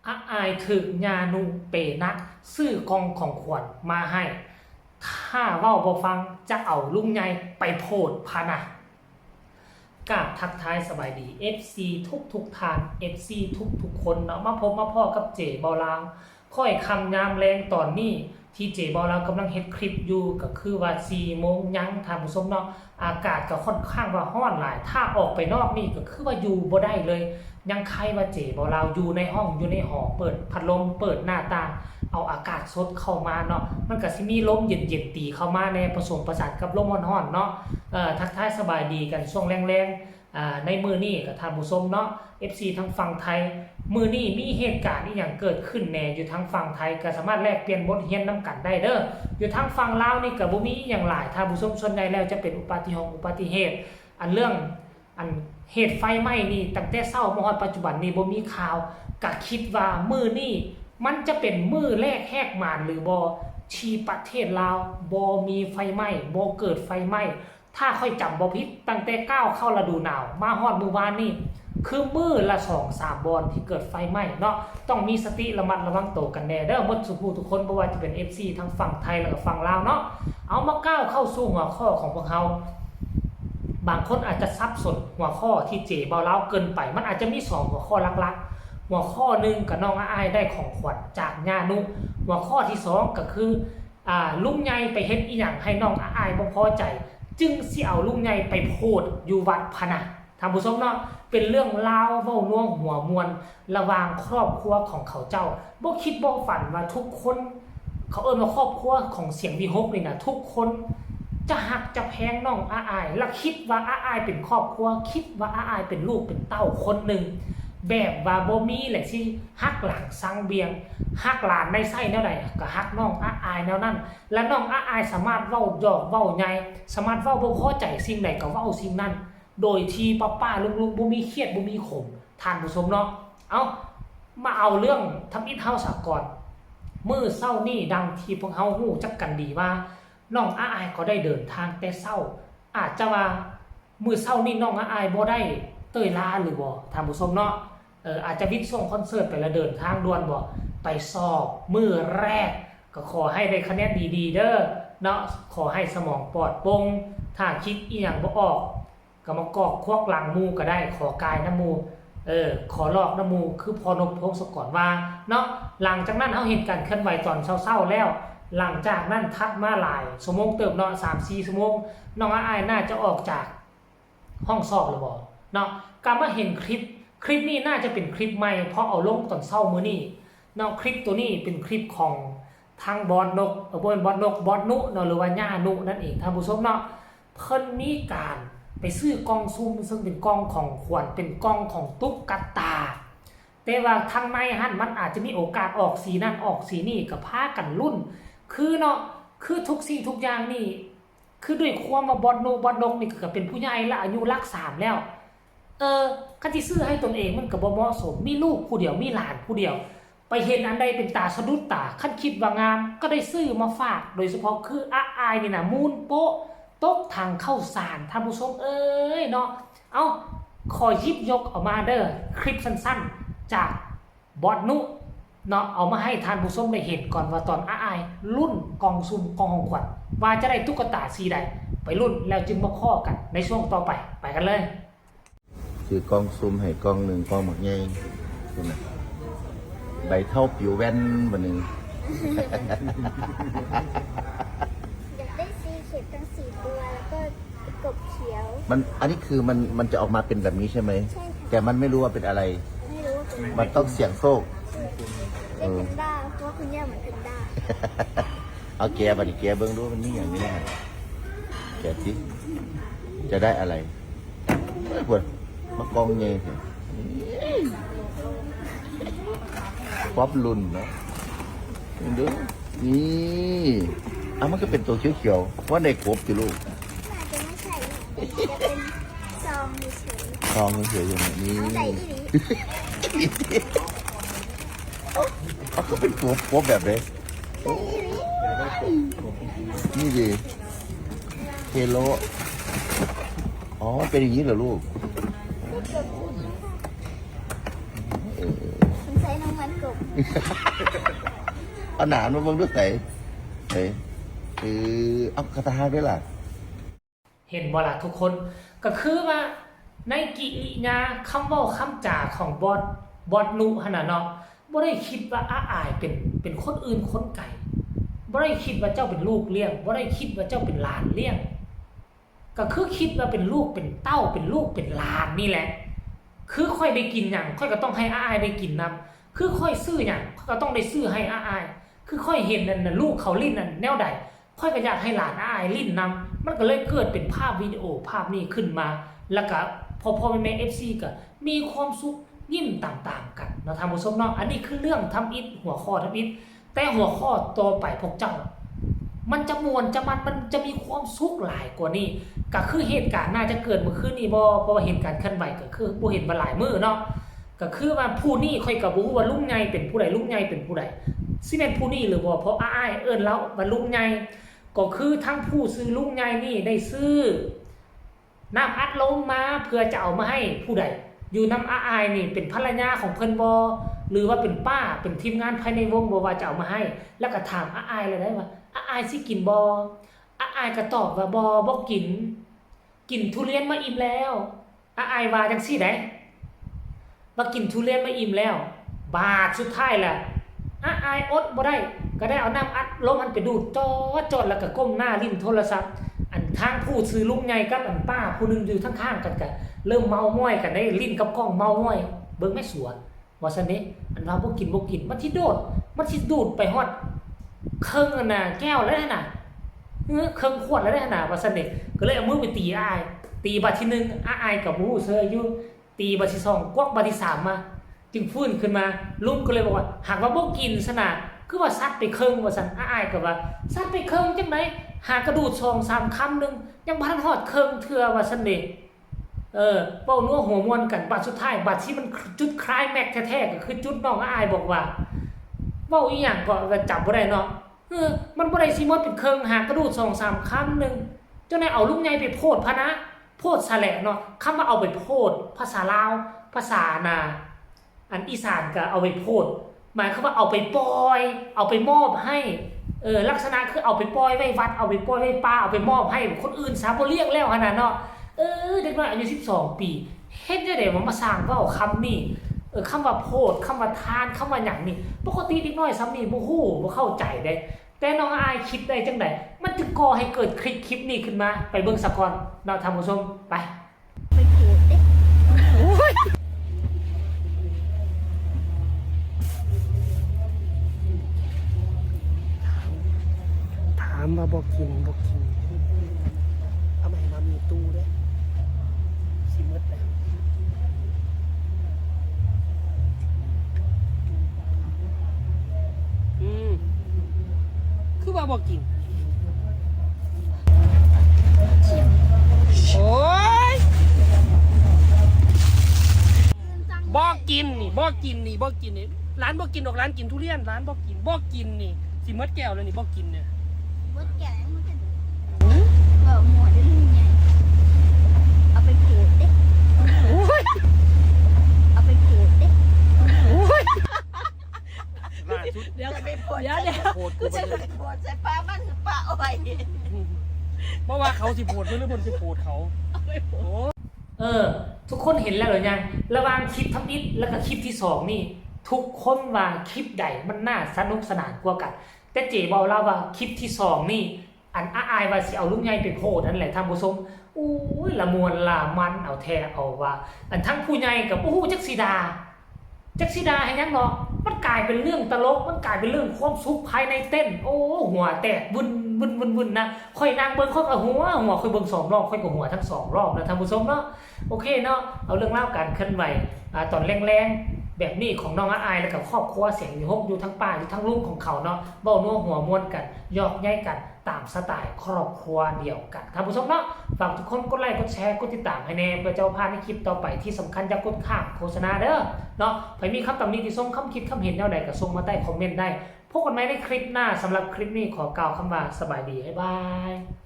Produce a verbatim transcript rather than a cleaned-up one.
อาอายถืกญาหนุเป๋หนัก ซื้อกล่องของขวัญมาให้ ถ้าเว้าบ่ฟังจะเอาลุงใหญ่ไปโพดพะนะ กราบทักทายสบายดี เอฟซี ทุกๆท่าน เอฟซี ทุกๆคนเนาะ มาพบมาพ้อกับเจ๋เบาลาว ค่อยค่ำยามแลงตอนนี้ ที่เจ๋เบาลาวกำลังเฮ็ดคลิปอยู่ ก็คือว่าสี่โมงยัง ท่านผู้ชมเนาะ อากาศก็ค่อนข้างว่าร้อนหลาย ถ้าออกไปนอกนี่ก็คือว่าอยู่บ่ได้เลย ยังไคว่าเจ๋เบาลาวอยู่ในห้องอยู่ในหอ เปิดพัดลม เปิดหน้าต่าง เอาอากาศสดเข้ามาเนาะ มันก็สิมีลมเย็นๆตีเข้ามาแน่ ผสมผสานกับลมร้อนๆเนาะ เอ่อ ทักทายสบายดีกันช่วงแลงๆ อ่า ในมื้อนี้กับท่านผู้ชมเนาะ เอฟซี ทางฝั่งไทย มื้อนี้มีเหตุการณ์อีหยังเกิดขึ้นแหน่อยู่ทางฝั่งไทย ก็สามารถแลกเปลี่ยนบทเรียนนำกันได้เด้อ อยู่ทางฝั่งลาวนี่ก็บ่มีอีหยังหลาย ท่านผู้ชม ส่วนใหญ่แล้วจะเป็นอุบัติเหตุ อุบัติเหตุ อันเรื่อง อันเหตุไฟไหม้นี่ ตั้งแต่เช้ามาฮอดปัจจุบันนี่บ่มีข่าว ก็คิดว่ามื้อนี้มันจะเป็นมื้อแรกแหกมานหรือบ่ ที่ประเทศลาวบ่มีไฟไหม้ บ่เกิดไฟไหม้ ถ้าข้อยจำบ่ผิด ตั้งแต่ก้าวเข้าฤดูหนาวมาฮอดมื้อวานนี่ คือมื้อละสองสามบ่อนที่เกิดไฟไหม้เนาะ ต้องมีสติระมัดระวังโตกันแหน่เด้อ หมดซุผู้ทุกคน บ่ว่าจะเป็น เอฟซี ทั้งฝั่งไทยแล้วก็ฝั่งลาวเนาะ เอามาก้าวเข้าสู่หัวข้อของพวกเรา บางคนอาจจะสับสนหัวข้อที่เจ๋เบาลาวเกินไป มันอาจจะมีสองหัวข้อหลักๆ หัวข้อหนึ่งก็น้องอาอายได้ของขวัญจากญาหนุ หัวข้อที่สองก็คือ อ่า ลุงใหญ่ไปเฮ็ดอีหยังให้น้องอาอายบ่พอใจ จึงสิเอาลุงใหญ่ไปโพดอยู่วัดพะนะ ท่านผู้ชมเนาะ เป็นเรื่องราวเว้านัวหัวม่วนระหว่างครอบครัวของเขาเจ้า บ่คิดบ่ฝันว่าทุกคน เขาเอิ้นว่าครอบครัวของเสียงวิหกนี่นะ ทุกคนจะฮักจะแพงน้องอาอาย และคิดว่าอาอายเป็นครอบครัว คิดว่าอาอายเป็นลูกเป็นเต้าคนหนึ่ง แบบว่าบ่มีแหละสิฮักหลังซังเบียง ฮักหลานในไส้แนวใดก็ฮักน้องอาอายแนวนั้น และน้องอาอายสามารถเว้าหยอกเว้าใหญ่ สามารถเว้าบ่พอใจสิ่งใดก็เว้าสิ่งนั้น โดยที่ป้าๆลุงๆบ่มีเครียดบ่มีขม ท่านผู้ชมเนาะ เอา มาเอาเรื่องทำอิฐเฮาซะก่อน มื้อเช้านี้ดังที่พวกเฮาฮู้จักกันดีว่า น้องอาอายก็ได้เดินทางแต่เช้า อาจจะว่ามื้อเช้านี้น้องอาอายบ่ได้เต้ยลาหรือบ่ ท่านผู้ชมเนาะ เอ่อ อาจจะวิดช่วงคอนเสิร์ตไปแล้วเดินทางด่วนบ่ ไปสอบมื้อแรก ก็ขอให้ได้คะแนนดีๆเด้อเนาะ ขอให้สมองปลอดโปร่ง ถ้าคิดอีหยังบ่ออก ก็มากอกควักหลังหมู่ก็ได้ ขอกายนำหมู่ เออ ขอลอกนำหมู่ คือพ่อนกพงศกรว่าเนาะ หลังจากนั้นเฮาเห็นการเคลื่อนไหวตอนเช้าๆแล้ว หลังจากนั้นถัดมาหลายชั่วโมงเติบเนาะ สามสี่ชั่วโมง น้องอาอายน่าจะออกจากห้องสอบแล้วบ่เนาะ ก็มาเห็นคลิป คลิปนี้น่าจะเป็นคลิปใหม่ เพราะเอาลงตอนเช้ามื้อนี้เนาะ คลิปตัวนี้เป็นคลิปของทางบอสนก เออ บ่แม่นบอสนก บอสนุเนาะ หรือว่าย่านุนั่นเอง ท่านผู้ชมเนาะ เพิ่นมีการไปซื้อกล่องซุ่ม ซึ่งเป็นกล่องของขวัญ เป็นกล่องของตุ๊กตา แต่ว่าทางในหั่นมันอาจจะมีโอกาสออกสีนั่นออกสีนี่ ก็พากันลุ้น คือเนาะ คือทุกสิ่งทุกอย่างนี่ คือด้วยความว่าบอสนุ บอสนกนี่ก็เป็นผู้ใหญ่ละ อายุหลักสามแล้ว เออ คันสิซื้อให้ตนเองมันก็บ่เหมาะสม มีลูกผู้เดียว มีหลานผู้เดียว ไปเห็นอันใดเป็นตาสะดุดตา คันคิดว่างามก็ได้ซื้อมาฝาก โดยเฉพาะคืออาอายนี่นะ มูนโป๊ะ ตกถังข้าวสาร ท่านผู้ชมเอ้ยเนาะ เอ้า ขอหยิบยกออกมาเด้อ คลิปสั้นๆ จากบอสนุเนาะ เอามาให้ท่านผู้ชมได้เห็นก่อนว่าตอนอาอายลุ้นกล่องซุ่มกล่องของขวัญ ว่าจะได้ตุ๊กตาสีใด ไปลุ้นแล้วจึงมาพ้อกันในช่วงต่อไป ไปกันเลย ซื้อกล่องซุ่มให้กล่องหนึ่ง กล่องบักใหญ่ คุณน่ะ ใบเท่าปิวแว่นวันหนึ่ง อยากได้ซีเข็ดทั้งสี่ตัว แล้วก็กบเขียว มัน อันนี้คือมัน มันจะออกมาเป็นแบบนี้ใช่ไหม ใช่ค่ะ แต่มันไม่รู้ว่าเป็นอะไร ไม่รู้ว่าเป็น มันต้องเสี่ยงโชค ไม่แพนด้า เพราะว่าคุณย่าเหมือนแพนด้า เอาแกะบัดนี้ แกะเบิ่งดูมันมีอย่างนี้นะ แกะสิ จะได้อะไร เอ้ย ปวด มากล่องใหญ่แท้ ป๊อปลุนเนาะ เบิ่งดู นี่ อ่ะ มันก็เป็นตัวเขียวๆ ว่าในกบสิลูก น่าจะไม่ใช่ จะเป็นซองเฉยๆ ซองเฉยๆ อย่างนี้ เอาใส่อีหลี เอาก็เป็นกบ กบแบบไหน ใส่อีหลี นี่ดิ เฮโล อ๋อ เป็นอย่างนี้เหรอลูก เออ มันใช้น้ำมันกบ เอาหนานมาเบิ่งดูไส เอ้ย เออ เอากระตาฮักได้ล่ะ เห็นบ่ล่ะทุกคน ก็คือว่าในกิริยาคำเว้าคำจาของบอส บอสนุหั่นน่ะเนาะ บ่ได้คิดว่าอาอายเป็น เป็นคนอื่นคนไกล บ่ได้คิดว่าเจ้าเป็นลูกเลี้ยง บ่ได้คิดว่าเจ้าเป็นหลานเลี้ยง ก็คือคิดว่าเป็นลูกเป็นเต้า เป็นลูกเป็นหลานนี่แหละ คือข้อยได้กินหยัง ข้อยก็ต้องให้อาอายได้กินนำ คือข้อยซื้อหยัง ข้อยก็ต้องได้ซื้อให้อาอาย คือข้อยเห็นนั่นน่ะ ลูกเขาเล่นนั่นแนวใด ข้อยก็อยากให้หลานอาอายเล่นนำ มันก็เลยเกิดเป็นภาพวิดีโอภาพนี้ขึ้นมา แล้วก็พ่อๆแม่ๆ เอฟซี ก็มีความสุขยิ้มตามๆกันเนาะท่านผู้ชมเนาะ อันนี้คือเรื่องทำอิฐ หัวข้อทำอิฐ แต่หัวข้อต่อไปพวกเจ้า มันจะม่วนจะมัน มันจะมีความสุขหลายกว่านี้ ก็คือเหตุการณ์น่าจะเกิดเมื่อคืนนี้บ่ เพราะว่าเห็นการเคลื่อนไหวก็คือบ่เห็นมาหลายมื้อเนาะ ก็คือว่าผู้นี้ข้อยก็บ่ฮู้ว่าลุงใหญ่เป็นผู้ใด ลุงใหญ่เป็นผู้ใด สิแม่นผู้นี้หรือบ่ เพราะอาอ้ายเอิ้นลาวว่าลุงใหญ่ ก็คือทั้งผู้ชื่อลุงใหญ่นี่ได้ซื้อน้ำอัดลมมาเพื่อจะเอามาให้ผู้ใด อยู่นำอาอ้ายนี่เป็นภรรยาของเพิ่นบ่ หรือว่าเป็นป้า เป็นทีมงานภายในวงบ่ ว่าจะเอามาให้ แล้วก็ถามอาอ้ายแล้วได้ว่า อาอ้ายสิกินบ่ อาอ้ายก็ตอบว่า บ่ บ่กิน กินทุเรียนมาอิ่มแล้ว อาอ้ายว่าจั่งซี้ได๋ ว่ากินทุเรียนมาอิ่มแล้ว บาดสุดท้ายล่ะ อาอ้ายอดบ่ได้ ก็ได้เอาน้ำอัดลมหั้นไปดูดจอดๆ แล้วก็ก้มหน้าเล่นโทรศัพท์ อันทางผู้ชื่อลุงใหญ่กับอันป้าผู้หนึ่งอยู่ข้างๆ กันก็เริ่มเมาม้อยกัน ได้เล่นกับกล้องเมาม้อย เบิ่งแม่สัว ว่าซั่นเด้ อันว่าบ่กินบ่กิน มันสิโดด มันสิดูดไปฮอดเคิ่งอันน่ะ แก้วแล้วนั่นน่ะ เออ เคิ่งขวดแล้วนั่นน่ะ ว่าซั่นเด้ ก็เลยเอามือไปตีอ้าย ตีบาดที่หนึ่ง อ้ายก็บ่ฮู้เซยอยู่ ตีบาดที่สอง กวักบาดที่สามมา จึงฟื้นขึ้นมา ลุงก็เลยบอกว่า หากว่าบ่กินซะนะ คือว่าซัดไปเคิ่ง ว่าซั่น อ้ายก็ว่า ซัดไปเคิ่งจั่งใด หากระดูดสองสามคำหนึ่ง ยังบ่ทันฮอดเคิ่งเทื่อ ว่าซั่นเด้ เออ เว้านัวหัวม่วนกัน บาดสุดท้าย บาดที่มันจุดไคลแม็กซ์แท้ๆ ก็คือจุดน้องอ้ายบอกว่า เว้าอีหยังก็จำบ่ได้เนาะ เออ มันบ่ได้สิหมดเป็นเคิ่ง หากระดูดสองสามคำหนึ่ง เจ้านายเอาลุงใหญ่ไปโพดพะนะ โพดซะแหละเนาะ คำว่าเอาไปโพด ภาษาลาว ภาษาน่ะ อันอีสานก็เอาไปโพด หมายความว่าเอาไปปล่อย เอาไปมอบให้ เออ ลักษณะคือเอาไปปล่อยไว้วัด เอาไปปล่อยไว้ป่า เอาไปมอบให้คนอื่นซะ บ่เลี้ยงแล้วหั่นน่ะเนาะ เออ เด็กน้อยอายุสิบสองปี เฮ็ดจั่งใด๋ว่ามาสร้างเว้าคำนี้ เออ คำว่าโพด คำว่าทาน คำว่าหยังนี่ ปกติเด็กน้อยส่ำนี้บ่ฮู้ บ่เข้าใจเด้ แต่น้องอ้ายคิดได้จั่งใด๋ มันจึงก่อให้เกิดคลิป คลิปนี้ขึ้นมา ไปเบิ่งซะก่อนเนาะท่านผู้ชม ไป ไปโพดเด้ ถามว่าบ่กิน บ่กิน เอามาให้มามีตู้เด้ สิหมดแล้ว อืม คือว่าบ่กิน โอ้ย บ่กินนี่ บ่กินนี่ บ่กินนี่ หลานบ่กินดอก หลานกินทุเรียน หลานบ่กิน บ่กินนี่ สิหมดแก้วแล้วนี่ บ่กินเนี่ย เบิดแก้วยังมันจะดูด หือ เออ หมดแล้วนี่ไง เอาไปโพดเด้ โอ้ย เอาไปโพดเด้ โอ้ย ล่าสุด เดี๋ยว จะไปโพด เดี๋ยว เดี๋ยว โพดกูไปเลย จะไปโพดใส่ปลามันหรือปลาอ้อย เพราะว่าเขาสิโพดเพิ่นหรือเพิ่นสิโพดเขา เอาไปโพด โอ้ เออ ทุกคนเห็นแล้วหรือยัง ระหว่างคลิปทำอิฐแล้วก็คลิปที่สองนี่ ทุกคนว่าคลิปใดมันน่าสนุกสนานกว่ากัน แต่เจ๊เว้าลาวว่าคลิปที่สองนี่ อันอาอ้ายว่าสิเอาลุงใหญ่ไปโพดนั่นแหละท่านผู้ชม โอ้ย ละม่วนละมันเอาแท้เอาว่า อันทั้งผู้ใหญ่ก็บ่ฮู้จักสิด่า จักสิด่าให้หยังเนาะ มันกลายเป็นเรื่องตลก มันกลายเป็นเรื่องความสุขภายในเต็นท์ โอ้ หัวแตกวึ่นวึ่นวึ่นวึ่นนะ ข้อยนั่งเบิ่งข้อยก็หัว หัว ข้อยเบิ่งสองรอบ ข้อยก็หัวทั้งสองรอบนะท่านผู้ชมเนาะ โอเคเนาะ เอาเรื่องราวการเคลื่อนไหว อ่า ตอนแลงๆ แบบนี้ของน้องอาอ้ายแล้วก็ครอบครัวเสียงวิหกอยู่ทั้งป้าอยู่ทั้งลุงของเขาเนาะ เว้านัวหัวม่วนกัน หยอกใยกัน ตามสไตล์ครอบครัวเดียวกัน ท่านผู้ชมเนาะ ฝากทุกคนกดไลค์ กดแชร์ กดติดตามให้แน่ เพื่อจะบ่พลาดในคลิปต่อไป ที่สำคัญอย่ากดข้ามโฆษณาเด้อ เนาะ ใผมีคำตำหนิติชม คำคิดคำเห็นแนวใดก็ส่งมาใต้คอมเมนต์ได้ พบกันใหม่ในคลิปหน้า สำหรับคลิปนี้ขอกล่าวคำว่าสบายดี บ๊ายบาย